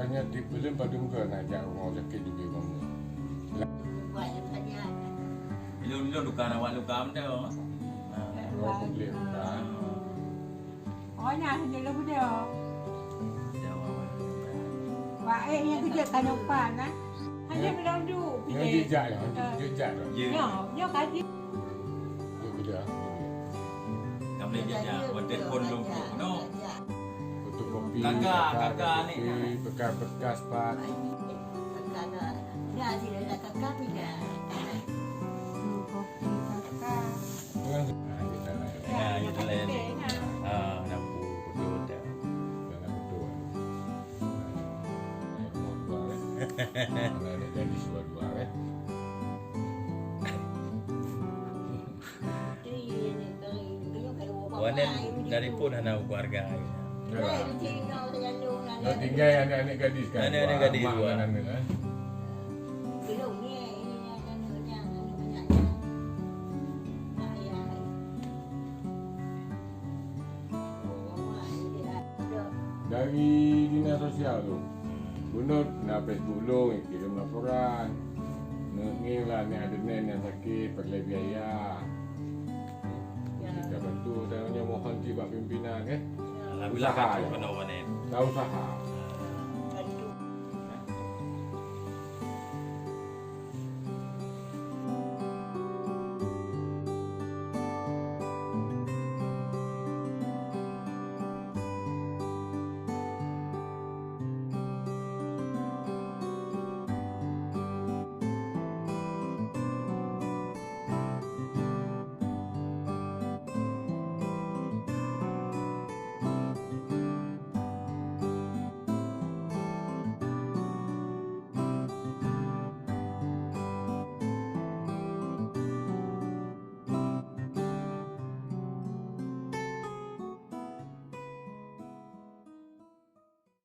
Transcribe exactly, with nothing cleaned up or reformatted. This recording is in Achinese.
Hanya di belum padum ke nak jak rumah sakit juga kamu. Ilôn, ilôn luka rawat luka mantong. Oh, boleh luka. Oh, nah, dia lalu dia. Wah, eh, yang kejut kan lupa, nah. Hanya belum duduk. Yang jejak ya, jejak tu. Ya, ya, kaji. Dia beda. Kamu boleh jejak, buat telepon belum tu, no? Fotokopi, Kakak, kakak, kakak ni. Fotokopi, bekas-bekas, Pak. Kakak, dah. Dah, sila dah kakak ni dah. Fotokopi, kakak. Ya, ya, lain. Ah, lampu, betul, betul. Jangan betul. Naik motor, eh. Kalau ada gadis dua-dua, eh. Wan nyan dari pun hana keluarga. Yalah. Nah, tinggai aneuk-aneuk gadis kan. Aneuk-aneuk gadis dua. Mak ngon aneuk, eh. Dari dinas sosial tu. Bunut na Facebook lôn, kirém laporan. Ngieng lah aneuk adonan nyang sakét, peureulèe biaya. Kita bantu, dan nyoe mohon cit bak pimpinan, eh. Alhamdulillah, usaha, kacau ya. Kena orang ni. Tak usaha.